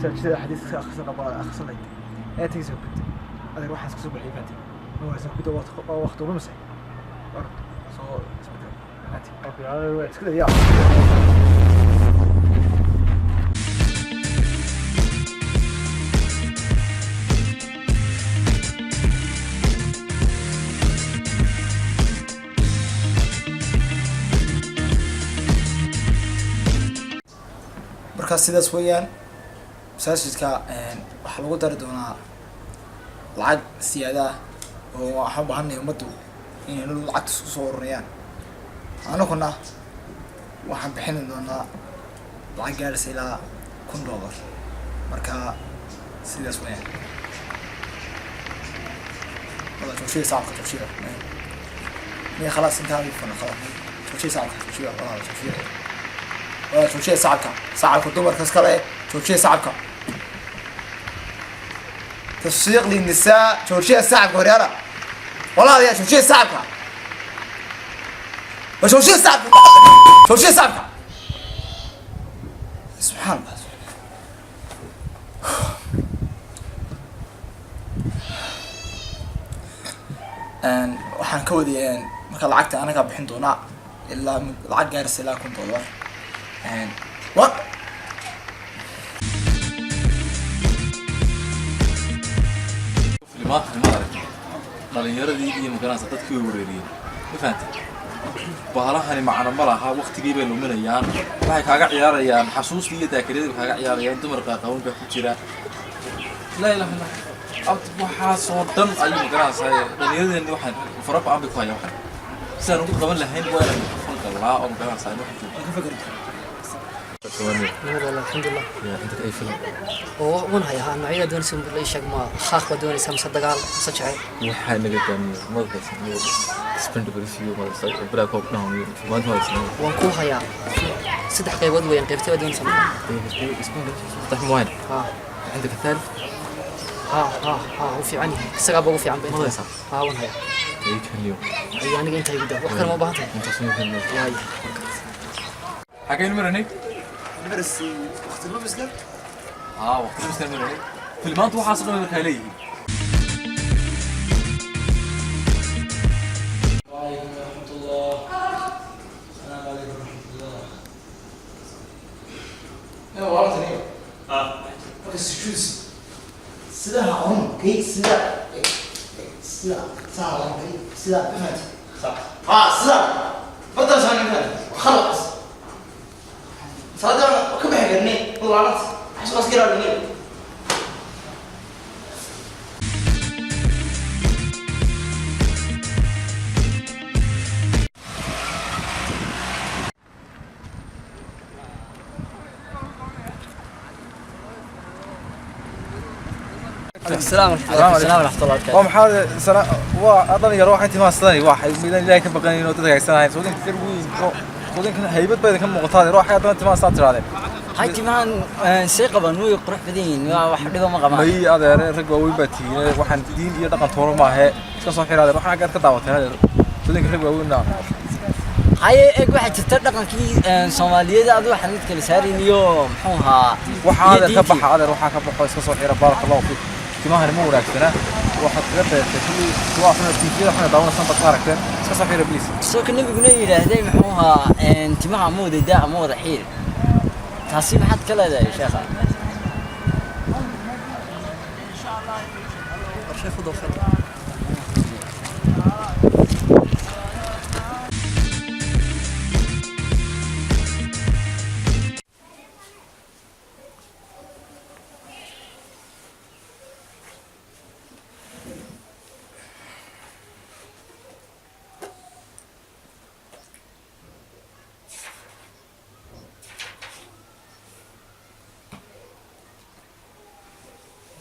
Masaajidada xadiiska akhrisan akhrisan lahayd ee tegaysa kubadda. Adeer, waxaas kasoo baxay, fahanti, ma wanaagsan kubadda. Waa waqti lumise. Orod soo isbedel, fahanti. Isku day yaa. Marka sidaas weeyaan, masaajidka waxaa lagu dari doonaa lacag siyaada ah oo waxaan u baahannahay ummaddu inay lacagta isku soo ururiyaan. Anaguna waxaan bixin doonaa lacag gaaraysa ilaa $1000. Marka sidaas weeyaan. Wala joojiya sacabka, joojiya. Miya khalaas, intaa fana khalaas. Joojiya sacabka, joojiya walaal, joojiya walaal, joojiya sacabka. Sacabka dumarka iskale, joojiya sacabka. Tafsiiq linisaa, joojiya sacabka. Horyaala, walaalayaa, joojiya sacabka. Wa joojiya sacabka, joojiya sacabka. Subxaan Allah. Waxaan ka wadayay marka lacagta anagaa bixin doonaa ilaa lacag gaaraysa ilaa $1000. What? Filimaanta ma aragtay? Dhalinyaradii iyo magaranaysa dadkii way wareeriyeen, ma fahantay? Bahalahani macno ma laha, waqtigii bay luminayaan, waxay kaaga ciyaarayaan xasuustii iyo daakiradii bay kaaga ciyaarayaan. Dumar qaaqawan baa ku jira. Laa ilaha illa abd. Waxaasoo dhan ayuu magaranaysaa dhalinyaradeenni. Waxaan fara ba-an bay ku hayaan. Waxan sidaan ugu qaban lahayn waa inaan mikrofon galnaa oo magaranaysaa in waxaan Waan ka fikri. Nabad wallah, alxamdulilah. Inta ay filim Oo wan hayaa noocyada doonaysa la ii sheeg. Ma khaaq baa doonaysa mise dagaal mise jacayl? Waxaa naga daamiyo madaxaysan iyo Expendables iyo madaxay Black Hawk Down iyo maanta madaxaysan. Waan kuu hayaa saddex qaybood weeyaan. Qaybtee baa doonaysa marka? Expendables saddex موين. Ha. عندك الثالث؟ Ha ha ha, u fiican yahay, isagaaba ugu fiican ba inta. Madaysaa? Ha, waan hayaa. اي كان اليوم. Ayo, aniga intaa igu daa. Wax kale ma u baahan tahay? انت صنيف. Waaya. حكينا مرني. Maras waqti lumiska. ها, waqti lumiska مرني. Filmaanta waxaas dhan markaa leeyihiin. وعليكم ورحمة الله. السلام عليكم ورحمة الله. يا والله marka sujuud sidaa ha oran kay, sida sida saa ha oran kay, sida, ma fahanti? صح. Ha, sida badda saan, ma fahanti? Khalas, salaada ka bixi karnay walaalad xasuus garaa. السلام ورحمة الله. السلام ورحمة الله وبركاته. Waa maxaa sana waa dhalinyaro waxay timaa sidani waxay midan Ilaahay ka baqanayn oo dadka haysanayn soodinka gar weyn oo soodinka haybad bay ka muuqataa ruuxa haddana timaa saa tiraadeen. Hay, timahan say qabaan, way qurux badan yihiin, waa wax dhiba ma qabaan. May adeere, rag waaweyn baa tihiin, waxaan diin iyo dhaqan toona maahe, iska soo xiraadeen. Waxaan aggaad ka daawateen adeer, soodinka rag waaweynna. Haye, eeg, waxaa jirta dhaqankii Soomaaliyeed adu waxaan mid kala saarin iyo muxuu ahaa waxaa iyo adeer ka diintii. Baxa adeer, waxaa ka baxo, iska soo xira. Baaraka allahu fiik. Timahani ma wanaagsana, waxaad kaga dayatay kulli waa xuna tiifiyada xuna daawanaysan baad ka aragteen. Iska soo xira, please. Soo ka nabiguna yidhaahday muxuu ahaa timaha ama wada daa ama wada xiir, taasi maxaad ka leedahay, sheekha? Qorshe fudud fadhi.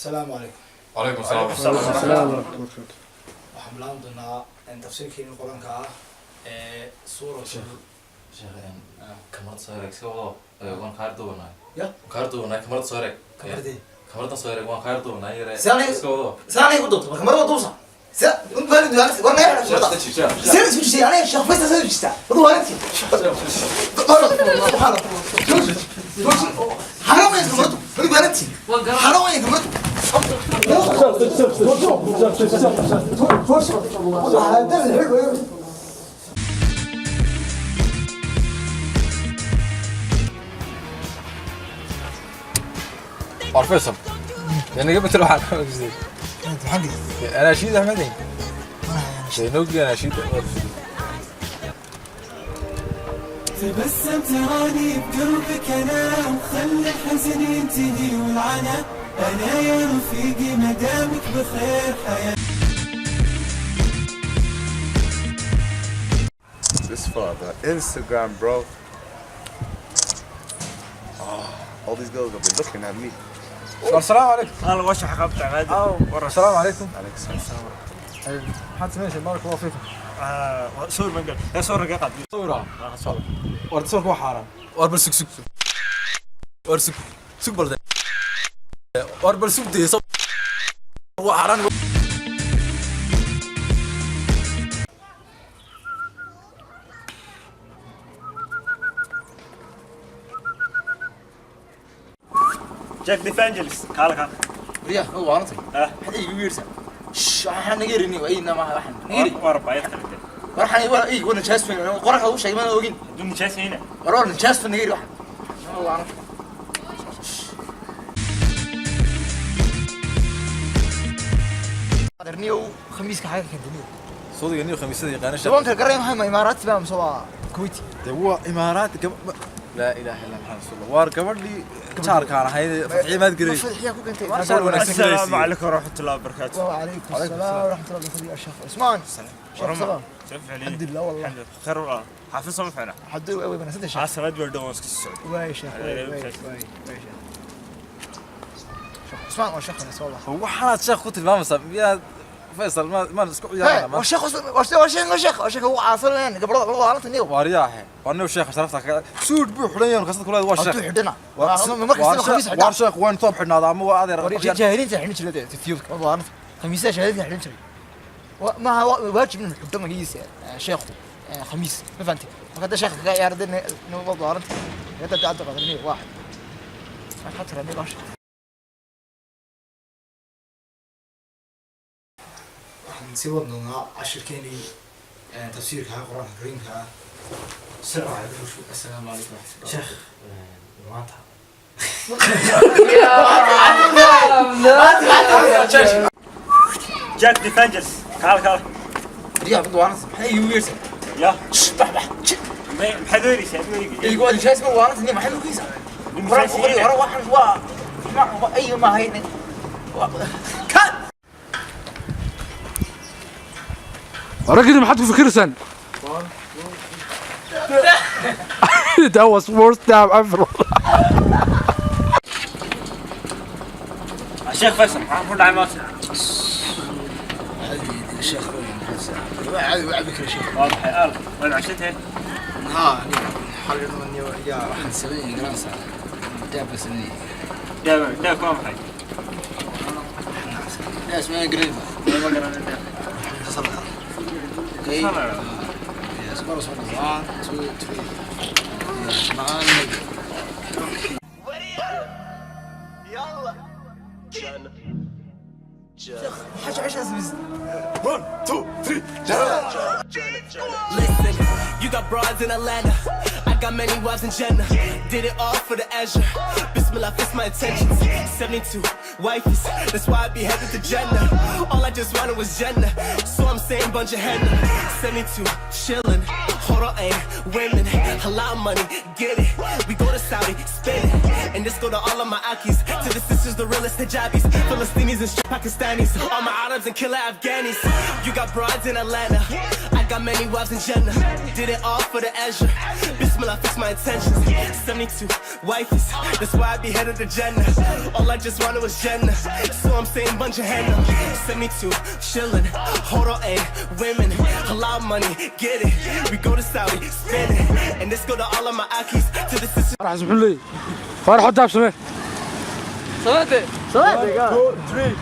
السلام عليكم. وعليكم السلام. السلام ورحمة الله وبركاته. Waxaan bilaaban doonaa tafsiirkeeni Qur-aanka ah ee suuratul Kamarad soo ereg, iska wado, waan kaar duubanahay. Ya? Waan kaar duubanahay, kamarad soo ereg. Kamaradee? Kamaradan soo ereg, waan kaar duubanahay yare. Iska wado. Saanay u doonto marka marada duubsa sa war naga sida isku jisay aniga sheekh Faysal sida jistaa wadu waarinti. Subxaan Allah, xaram. Adigu waalantii. Xaro weyn gabadh. War Faisal, يعني قبل تروح على انا شيد احمدي نوقي انا شيد. تبسم تراني بقربك انا، وخلي الحزن ينتهي والعنا. انا يا رفيقي مدامك بخير حياة. This for the Instagram, bro. Oh, all these girls gonna be looking at me. السلام عليكم. انا وش حقبت عماد. السلام عليكم. عليك السلام. maxaad samaynaysaa? بارك الله فيكم. صور من قال يا صور قاعد. sawira war sawirka waa xaaraan. War bal sug, sug, war sug, sug bal, war bal sug dee, waa xaaraan. جاك دي فانجلس قال قال. Riyaa, ma waarantay? Ah. Maxaad iigu yeersaa? Shh, waxaan naga yerini waa ina maaha waxaan. Naga yeri. واربع يدخل. War waxaan waa ii waa nijaas weyn. Qoraxda u sheegay mana ogin. دون نجاس هنا. War waa nijaas weyn, naga yeri waxaan. Ma waarantay? Darniyow khamiiska xagga keentay. Suudiga niyo khamiisada yaqaana. Tobanka garay maxay, ma Imaaraadka baa mise waa Kuwait? Dee waa Imaaraad. Laa ilaaha illa Maxamed rasuulullah. Waar gabadhii jaarkaan ahayd Fatxiye maad Ma garay? Fadxiyaa ku keentay. Jaar wanaagsan. السلام عليكم ورحمة الله وبركاته. وعليكم السلام ورحمة الله وبركاته يا شيخ عثمان. شيخ سلام. كيف عليك؟ الحمد لله والله. الحمد لله خير والله، حافظ ما فعنا. حد وي بنا سنت شيخ. عسى ما تبردون السعود. واي شيخ، واي واي واي واي شيخ. شيخ عثمان waa sheekh wanaagsan والله. Waxaanaad sheekh ku tilmaamaysaa miyaad Faysal maan isku ciyaarana? waa sheekh waa sheekh waa sheekh waa sheekh ugu caansan leen gabadha gabadha waalantan niyow. Waariyaahe, waa nin sheekha sharafta kaga suud buu xidhan yahay kasad kulaad waa hadduu sheekh. xidhana markasta khamiis xidhaa. Waar sheekh waan toob xidhnaada ama waa adeer. Jaahiliinta xidhan jiray Ethiopia waa khamiisaha jaahiliinta xidhan jiray. Maaha waajib inuu xidho magaciisa sheekhu khamiis, ma fahantay? Marka hadda sheekha kaga ciyaarada nabad waaranta hadda dacda qadarniyo waaxid maxaa tiraa baasha. Waxaan sii wadnaa cashirkeenii tafsiirka ah Qur-aanka Kariimka ah. Asalaamu calaykum. Asalaamu calaykum waraxmatullahi. Sheekh, maanta جاك دي فانجلس قال قال. Riyaa mid waaranta maxay iigu yeersaa? يا bax bax. ما حدوري شيء. Igu waa nijaas, ma waaranta niyo? Maxay lugaysaa? Qur-aanka qori hore waxaan waa ma ay ma hayne kan. Raggi, maxaad ku fikirsan? That was worst time ever. الشيخ فيصل محمود عماد. الشيخ عادي وعبك يا شيخ. واضح قال وين عشتها؟ ها xalin yaa waxaan sameynaya garanaysaa daaba sameynaya. دابا دابا واضح. Daas ma garan. ما قرأنا. Okay. Yes, what was one, two, three. Yes, nine. حاجة عشان سمز. Listen, you got broads in Atlanta. I got many wives in Jeddah. Did it all for the azure. Bismillah, fix my intentions. 72 wifeys. That's why I be headed to Jeddah. All I just wanted was Jannah. So I'm saying bunch of henna. 72, chillin'. Hold on, ain't women. A lot of money, get it. We go to Saudi, spin it. And this go to all of my Akis. To the sisters, the realest hijabis. Philistinis and Pakistanis. All my Arabs and killer Afghanis. You got broads in Atlanta. I got many wives in Jeddah. Did it all for the azure. Bismillah, fix my intentions. 72 wifeys. That's why I be headed to Jannah. All I just wanted was Jannah. So I'm saying bunch of henna. 72, chillin'. Hold on, ain't women. Halal money, get it. We go to Saudi, spin it. And this go to all of my Akis. To the sisters. Farax muxuu leeyahay? Farax daab samee. Samee. Samee.